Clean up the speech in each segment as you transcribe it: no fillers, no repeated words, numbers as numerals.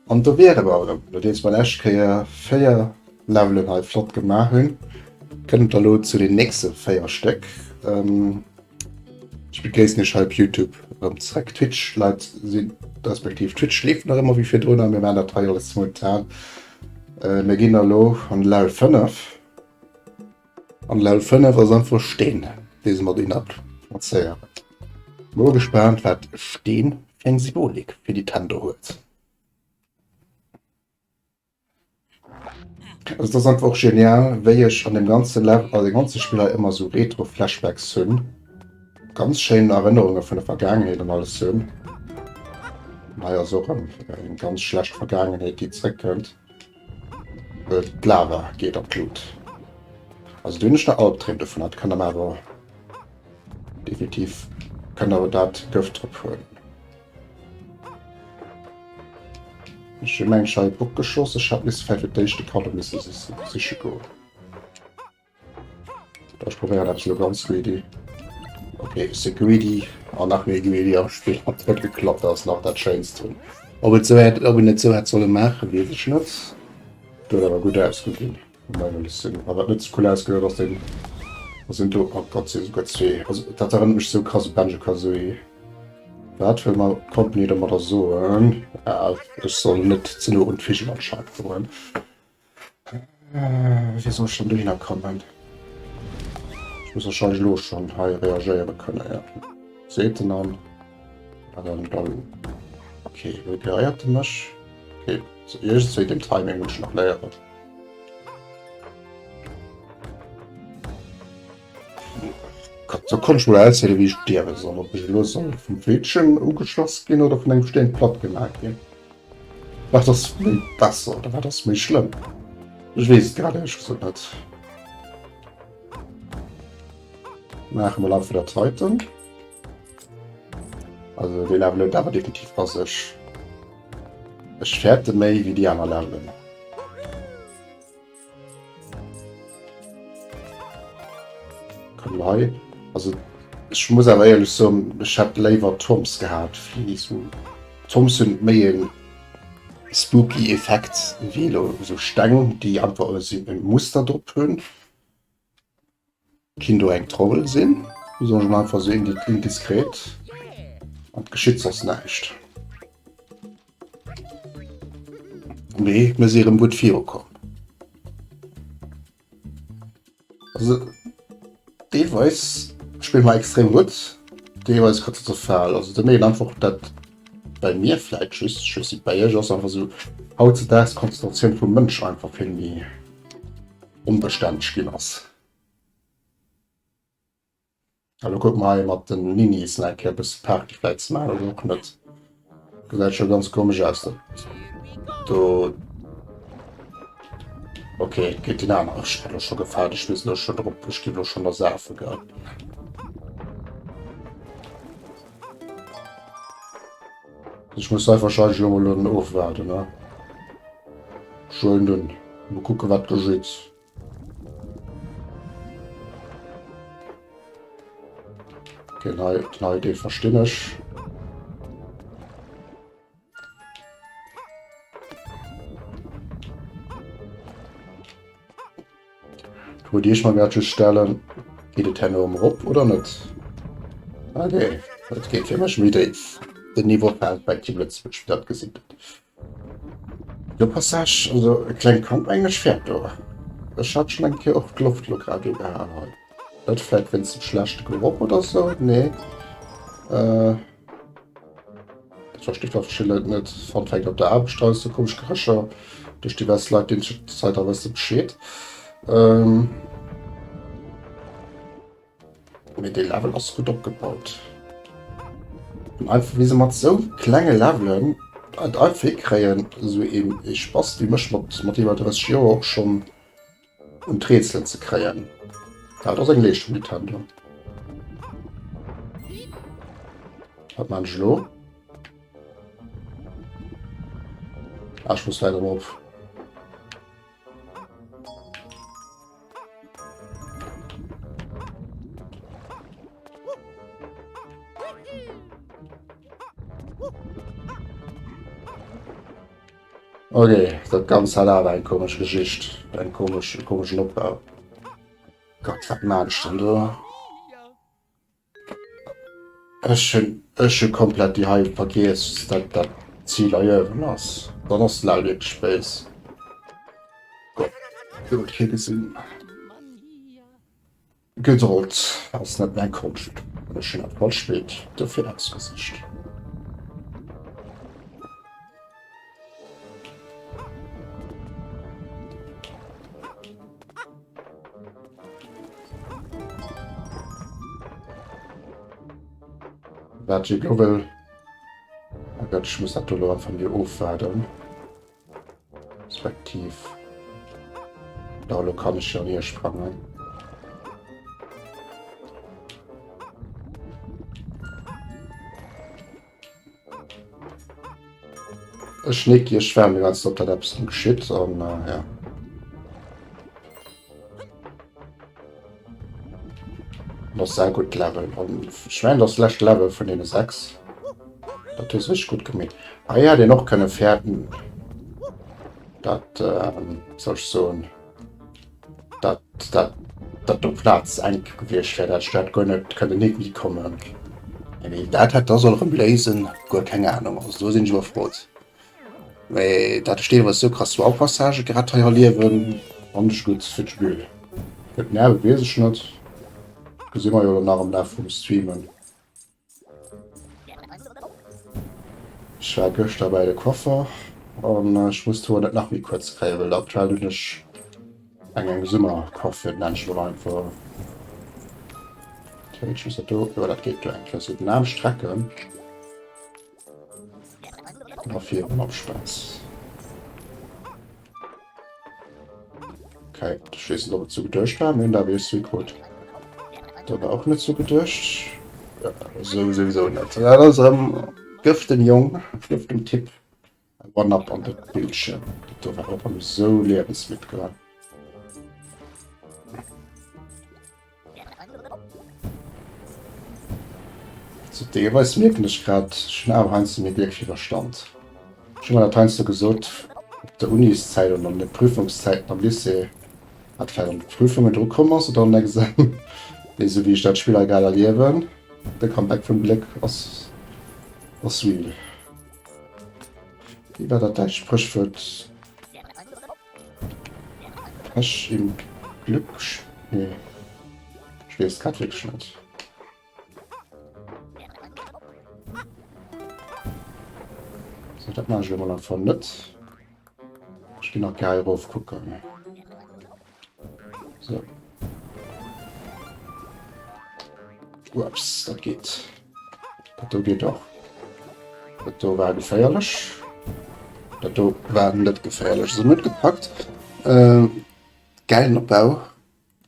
An do wiere mer erëm, nodeems mer lescht Kéier 4 Levelen hei flott gemaach hunn, kënnt et elo zu den nächste 4 Stéck. Ech begréissen iech hei op Youtube erëm zréck. Twitch Leit sinn, respektiv Twitch leeft nach ëmmer wéi virdrun a mir maachen dat hei alles simultan. Mir ginn elo an Level 5. An Level 5 ass einfach Steen, dee se mat inner plazéieren. Mol gespaant wat Steen fir eng Symbolik fir Nintendo huet. Also das einfach och genial, wéi ech an dem ganze Level, also dem ganze Spill hei ëmmer sou Retro-Flashbacks hunn. Ganz schéin Erënnerunge vun der Vergaangenheet an alles hunn. An hei ass och eng ganz schlecht Vergaangenheet, déi zréckkënnt. Well d'Lava geet an d'Lut. Also do hunn ech nach Albdreem dovun, dat kann der mer awer definitiv, kann awer dat Gëft drop huelen. Ech hu meng Schei Bock geschoss, ech hat misse vläicht fir d'éischt de Kaddo misse siche goen. Ech probéieren eppes elo ganz greedy. Okay, ech si greedy an nach méi greedy am Spill hat net geklappt, dat ass nach dat Schéinst drun. Ob et sou hätt, ob een et sou hätt solle maachen, weess ech net. Et huet awer gutt ausgesinn. A wat net sou cool ausgesinn huet, ass deen, ass deen do, oh Gott, si souguer zwee. Also dat erënnert mech sou krass u Banjo-Kazooie. Wat wëll mer d'Company domadder soen? Ah, ech soll net ze no un d'Vigel anscheinend goen. Wéi soll ech dann dohinner kommen? Ech muss wahrscheinlech elo schonn hei reagéiere kënnen, ja. Seet en an. A dann, dann. Okay, wéi reagéiert en mech? Okay, so iergendswéi den Timing muss ech nach léieren. So konnt ech mol auszielen, wéi ech stierwe soll. Ob ech elo soll vum Flittchen ugeschoss ginn oder vun engem Steen platt gemaach ginn. Wat ass méi besser oder wat ass méi schlëmm? Ech weess et grad éierlech gesot net. Maache mol einfach dat heiten. Also dee Level huet awer definitiv a sech. Ech fäerte méi wéi déi aner Levelen. Komm hei. Also ech muss awer éierlech soen, ech hätt léiwer Toms gehat wéi sou. Toms hunn méi e spooky Effekt wéi elo sou Steng, déi einfach esou e Muster drop hunn. Kinnt do eng Troll sinn, soen ech mol einfach sou indiskret. An et geschitt soss näischt. Mee mir si erëm gutt virukomm. Also deelweis spille mer extrem gutt, deelweis katastrophal. Also do mierkt een einfach dat bei mir vläit just, ech weess net bei iech ass einfach esou hautzedaags d'Konzentratioun vum Mënsch einfach vill méi onbestänneg ginn ass. Elo kucke mer hei mat den Ninis nach eng Kéier e bësse Party vläit ze maachen oder och net. Gesäit scho ganz komesch aus dat do. Okay, et geet den aner. Ech hat elo scho gefaart, ech misst elo schonn drop, ech géif elo schonn ersafe gell. Ech muss hei wahrscheinlech elo mol en ofwaarden, ne? Ech huelen den. Mol kucke wat geschitt. Okay, nei, nei Idee verstinn ech. Wo die ich mal grad just stellen, geht et herno erëm erop oder net? Ah, nee, dat geet fir mech méi déif. Den Niveau fält bei Team Lëtzebuerg, wéi dat gesinn gëtt. De Passage, also e klengt Kand mengen ech fäert do. Ech hat schon eng Kéier och d'Loft lo grad ugehal hei. Dat vläit wéinst dem schlechte Geroch oder sou? Nee. Äh, dat versti verschidde Leit net. Fun Fact, op der Aarbecht hei sou komesch Gerécher duerch divers Leit, deenen ech Zait a wësse Bescheed. Ähm. Mee dee Level ass gutt opgebaut. An einfach wéi se mat sou klenge Levelen et einfach hikréien, esou een ee Spass wéi mech mat mat iwwer 30 Joer och schonn un d'Rätselen ze kréien. Dat ass eng Leeschtung, Nintendo. Wat maan ech elo? Ah, ech muss vläit erëm op. Okay, dat Ganzt hat awer eng komesch Geschicht, eng komesch, e komeschen Opbau. Gott, wat maan ech denn do? Ech hunn, ech hu komplett déi hei vergiess, dat dat Zil hei uewen ass. Dann ass de Level wierklech béis. Gott, do huet kee gesinn. Gedold ass net mäin Konscht an ech hunn dat falscht Bild dofir ausgesicht. Wat ech elo wëll, oh Gott, ech muss dat do elo einfach mir ofwaarden. Respektiv da elo kann ech jo hier sprangen. Ech Niki, ech waarden déi ganz Zäit op dat eppes geschitt an äh, ja. Das sehr gut Level. An ech mengen das lescht Level vun deene 6. Dat hu se richtig gut gemeet. Hei hätt een och kënne fäerten, dat ähm, soll ech soen, dat dat dat do Plaz enk gewiescht wär, dat ech dat guer net kënnen irgendwie kommen. Mee dat hätt da soll erëm léisen, guer keng Ahnung. Also do sinn ech iwwerfrot. Mee dat ech deelweis sou krass Wow-Passagë grad hei erliewen, fannen ech gutt fir d'Spill. Fir d'Nerve weess ech net, gesi mer jo nach am Laf vum Streamen. Ech war gëschter bei de Coiffer an ech muss d'Hoer net nach méi kuerz kréien, well aktuell hunn ech eng eng Summercoiffure, nennen ech mol einfach. Ech muss dat do, jo dat geet do eng Kéier sou den Aarm strecken. A virun op Spaass. Okay, ech weess net, ob et sou geduecht war. Mir hunn da wéi ech krut. Da war och net sou geduecht. Ja, sou souwisou net. Dat ass erëm gëff dem Jong, gëff dem Typ e One-Up an de Bildschirm. Dat do war och erëm sou liewensmidd grad. So, deelweis mierken ech grad, ech hunn awer heiansdo méi Gléck wéi Verstand. Ech hu mer dat heiansdo gesot op der Uniszäit an an de Prüfungszäiten am Lycée, wat vläicht an de Prüfungen dru komm ass oder an Examen, mee esou wéi ech dat Spill hei grad erliewen, de Comeback vum Gléck ass ass real. Wéi war dat däitscht Spréchwuert? Pech im Glück? Nee. Ech weess grad wierklech net. So, dat maache ech elo mol einfach net. Ech ginn nach gär hei erof kucken. So. Ups, dat geet. Dat do geet och. Dat do war geféierlech. Dat do war net geféierlech. So net gepackt. Äh, geilen Opbau.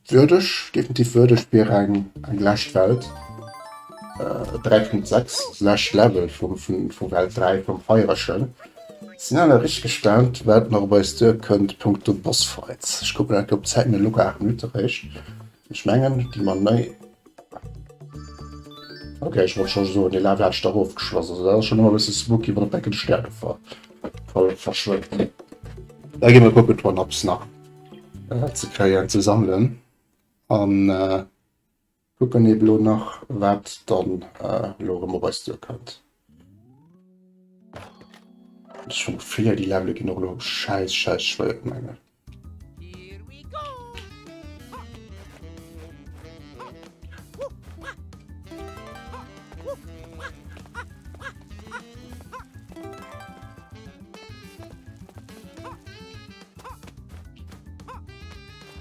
Würdeg, definitiv würdeg fir eng, eng lescht Welt. Äh, 3.6 lescht Level vum, vum, vum Welt 3 vum Feierchen. Sinn awer richteg gespaant wat nach op eis duer kënnt punkto Bossfights. Ech kucken eng Kéier op d'Zäit, mir hu lucker 8 Minutte réischt. Ech mengen déi man nei. Ok ech wollt scho soen dee Level hat ech dach ofgeschloss. Also dat ass schonn ëmmer e bësse spooky wann op enke de Stär do ver ver verschwënnt. Da gi mer kucken d'One-Ups nach ze kréien, ze sammelen an Kucken eben lo nach wat dann lo erëm op eis duer kënnt. Ech vum Gefill hier déi Levele ginn och lo schäiss schäiss schwéier mengen.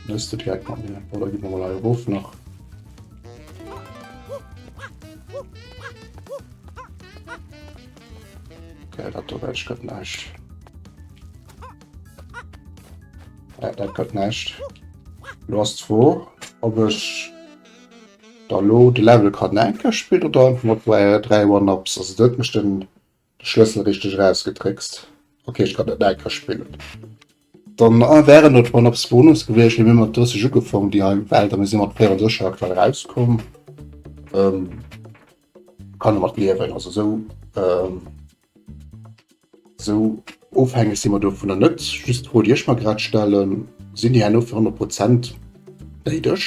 Löst du direkt mat mir oder gi mer mal hei erof nach. Okay, dat do welch gëtt näischt. Ja, dat gëtt näischt. Lo ass d'Fro, ob ech da lo de Level kann eng Kéier spillen oder einfach mat 3 One-Ups. Also dat huet mech den de Schlëssel richteg erausgetrickst. Okay, ech kann dat nach eng Kéier spillen. Dann ah, wären et One-Ups Bonus gewiescht. Mir hu mat 30 ugefaangen déi hei Welt a mir si mat 34 aktuell erauskomm. Ähm, kann e mat liewen, also sou ähm, sou. Ofhängeg si mer dovunner net. Just d'Fro, déi ech mer grad stellen, Sinn déi herno fir 100 Prozent néideg?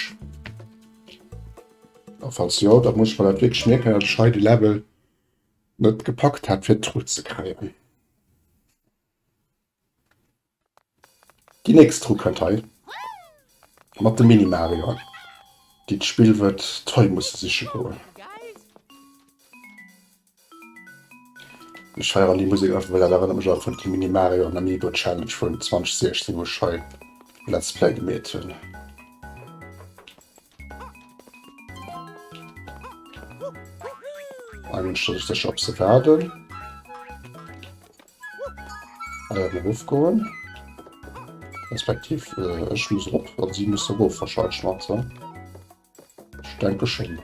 A falls jo, da muss ech mer dat wierklech mierken, datt ech hei de Level net gepackt hat, fir d'Tru ze kréien. Déi nächst Tru kënnt hei mat de Mini-Marioen, déi d'Spill wëllt d'Hei musse siche goen. Ech feieren déi Musek einfach, well dat erënnert mech einfach un déi Mini-Mario an Amiibo Challenge vun 2016, wou ech hei Let's Play gemeet hunn. Eigentlich soll ich sech op se waarden. Erofgoen. Respektiv äh, ech muss erop an si muss erof wahrscheinlich mat. So. Ich denke schon.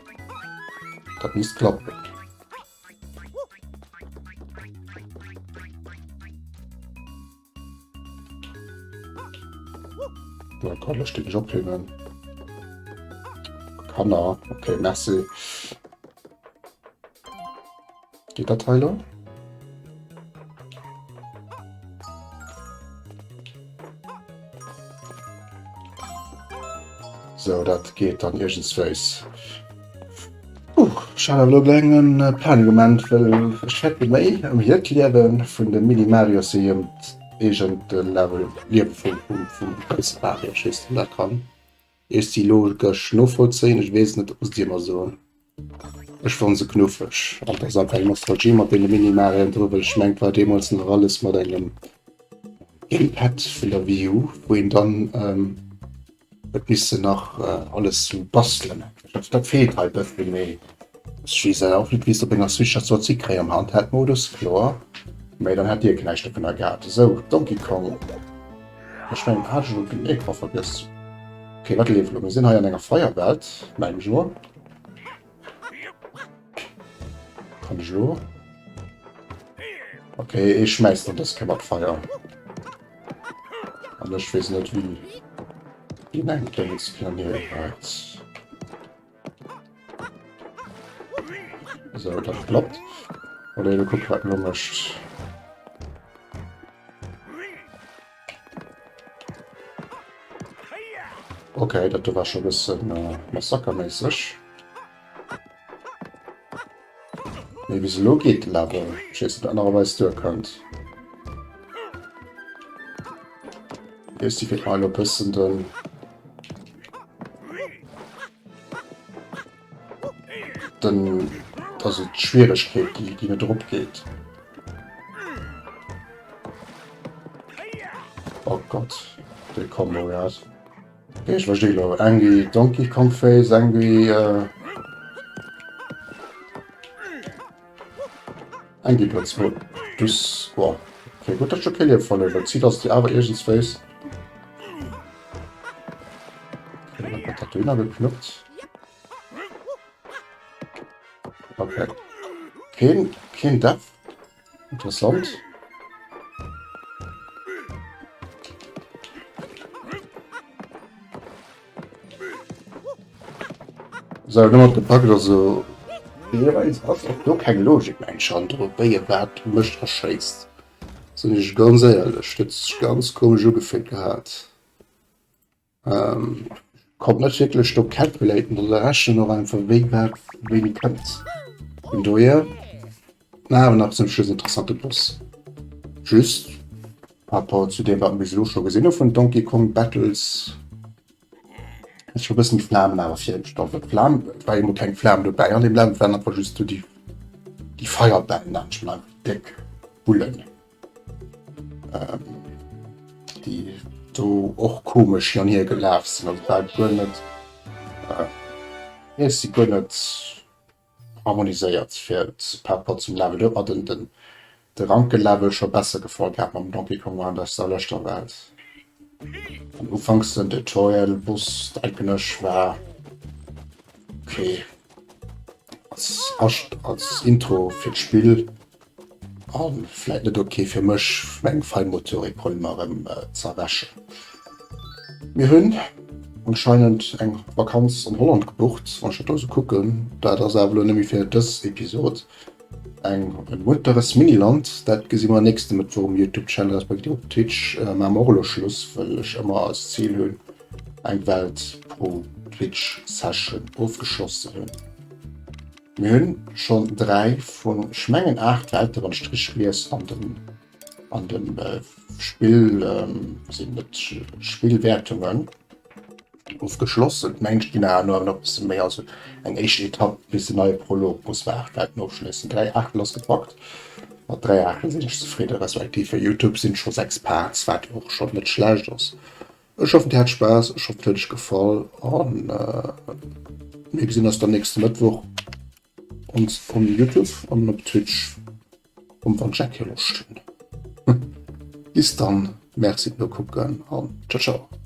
Dat misst klappen. Oh Gott, lass dich nicht ophängen. Kanner, okay, merci. Geht dat hei lo? So, dat geht dann irgendsweis. Uh, ech hat awer elo e klengen Panikmoment, well ech fäerte méi ëm hiert Liewe vun de Mini-Marios wéi ëm d'eegent Level Liewe vum vum vum grousse Mario. Ech weess net, ob dat kann ech si logesch novollzéien. Ech weess et net, dat musst Dir mer soen. Ech fanne se knuffeg an et ass einfach eng Nostalgie mat deene Mini-Marioen dru, well ech mengen, et war deemools nach alles mat engem Gamepad vun der Wii U, wou een dann huet missen nach alles sou bastelen. Dat feelt hei bëssen, mee ech weess awer och net, wéi s de op enger Switch dat solls hikréien am Handheld-Modus, kloer, mee dann hätt Dir näischt dovunner gehat. Esou, Donkey Kong, ech mengen hat ech elo den Écran vergëss. Ok, wat leeft elo? Mir sinn hei an enger Feierwelt, mengen ech elo. Kann ech elo? Ok, ee schmäisst dann dës Kéier mat Feier. An ech weess net wéi wéi eng Dëngens planéiert. So, dat klappt. Oder elo kucke wat en elo mécht. Okay, dat do war scho bëssen äh, massakerméisseg. Mee bis elo geet de Level. Ech weess net, wat nach op eis duerkënnt. Hier ass déi fir elo bëssen den... Den... Also d'Schwieregkeet, déi, déi net erop geet. Oh Gott, déi Combo, ja. Okay, ech verstehe lo. Angry Donkey Kong Face, Angry... Äh, Angry Birds Modus. Boah. Okay, gut, dat schon kee Liewe verluer, well Zil ass déi awer iergendswéis. Okay, dann wird dat dohinner geknuppt. Okay. Keen, keen Death. Interessant. So, nochmal gepackt, also jeweils ass och do keng Logik mengen ech an dru wéi e wat mécht a schéisst. Sinn ech ganz éierlech, dat sech ganz komesch ugefillt gehat. Konnt net wierklech do calculaten oder rechnen och einfach wéi wat wéini kënnt. Vun dohier awer nach zum Schluss interessante Boss. Just par rapport zu deem wat mer bis elo scho gesinn hu vun Donkey Kong Battles ass scho bëssen d'Flamen awer virgestallt. Well d'Flam, et war jo mol keng Flam dobäi an deem Level, et waren einfach just do déi déi Feierbäll nennt ech mol einfach déck Bullen. déi do och komesch hin an hier gelaf sinn. Also war guer net äh, si guer net harmoniséiert fir par rapport zum Level. Do huet mer den, den, de Rankelevel scho besser gefall gehat mam Donkey Kong an der leschter Welt. An ufanks den Tutorial Boss denken ech war okay als, als Intro fir d'Spill A vläit net ok fir mech, meng Feinmotorik-Problemer erëm ze erwächen. Mir hunn anscheinend eng Vakanz an Holland gebucht, wann ech dat do esou kucken. Dat ass awer elo net méi fir dës Episod. eng en munteres Miniland. Dat gesi mer nächste Mëttwoch um YouTube Channel respektiv op Twitch. Äh, maache mer och elo Schluss, well ech ëmmer als Zil hunn, eng Welt pro Twitch Session ofgeschloss ze hunn. Mir hunn schonn 3 vun, ech mengen 8 Welte wann ech richteg lies an den an den äh, Spill ähm, sinn net Spillwäertungen. Ofgeschloss. Et mengt ginn awer no nach bësse méi, also eng éischt Etapp bis den neie Prolog muss mer 8 Welten ofschléissen. 3 Aachtels ass gepackt. Mat 3 Aachtels sinn ech zefridden, respektiv fir Youtube sinn et scho 6 Parts, wat och schonn net schlecht ass. Ech hoffen dir hat Spaass, ech hoffen et huet iech gefall an mir gesinn eis dann nächste Mëttwoch ons um Youtube an op Twitch um wann ech eng Kéier Loscht hunn. Bis dann, Merci fir kucken an ciao ciao.